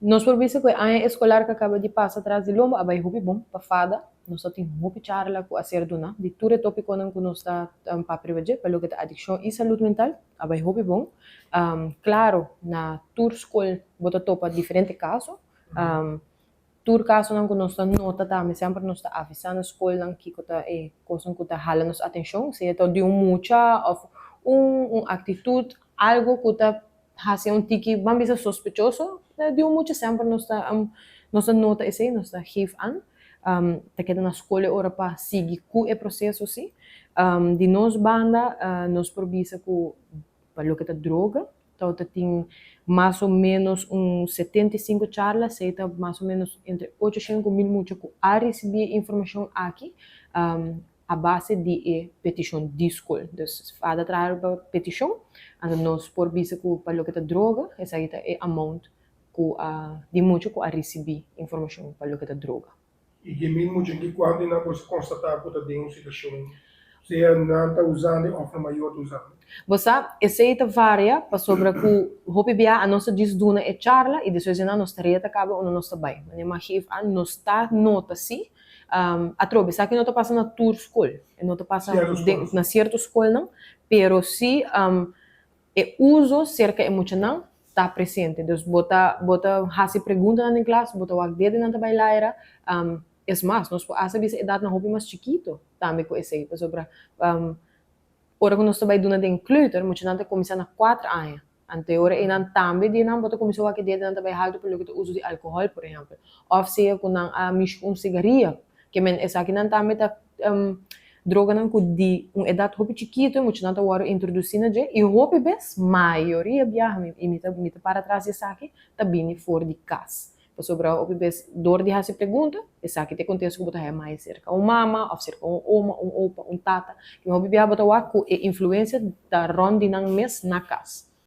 Nos por bisa ku e aña eskolar ku a kaba di pasa tras di lomba a bai hopi bon pa fada. Nos ta tin hopi charla ku a ser duna di tur e topikonan ku nos ta papia riba dje pa loke ta adikshon i salud mental a bai hopi bon. Klaro na tur skol bo ta topa diferente kaso. Tur kasonan ku nos ta nota tambe semper nos ta avisá na skolnan kiko ta e kosnan ku ta hala nos atenshon, sea ta di un mucha òf un aktitut, algu ku ta hasi un tiki ban bisa sospechoso di un mucha semper nos ta nos ta nota esei, nos ta geef an. Ta keda na skol e ora pa sigui ku e proseso si. Di nos banda nos por bisa ku pa loke ta droga tabata tin mas o menos un 75 charla, esei ta mas o menos entre 800 ku 1000 mucha ku a risibí e informashon aki a base di e petishon di skol. Dus fada traha riba petishon, anto nos por bisa ku pa loke ta droga esaki ta e amount ku a di mucha ku a risibí informashon pa loke ta droga. I di 1000 mucha ki kuantu di nan por konstatá ku ta den un situashon, sea nan ta usando òf nan mayor ta usando? Bo sa, esei ta varia pasobra ku hopi bia a nos ta djis duna e charla i despues di nan nos tarea ta kaba unda nos ta bai. Manera mi a geef an, nos ta nota si. Atrobe, esaki no ta pasa na tur skol, e no ta pasa na sierto skolnan, pero si e uso serka e muchanan ta presente. Dus bo ta bo ta hasi preguntanan den klas, bo ta wak dedenan ta bai laira. Es mas, nos por hasta bisa edatnan hopi mas chikito tambe ku esei, pasobra ora ku nos ta bai duna den kleuter, muchanan ta kuminsá na 4 aña. Anto e ora einan tambe di nan bo ta kuminsá wak e dedenan ta bai haltu pa loke ta uso di alkohòl, por ehèmpel. Òf sea ku nan a mishi ku un sigaria. Ke men esakinan tambe ta droganan ku di un edat hopi chikitu e muchanan ta wòrdu introdusí na dje i hopi bes, mayoria biaha, i mi ta para tras di esaki, ta bini for di kas. Pasobra hopi bes dor di hasi pregunta, esaki ta e kontesto ku bo ta haña mas serka un mama òf serka un oma, un opa, un tata. I hopi biaha bo ta wak ku e influensia ta rònt di nan mes na kas.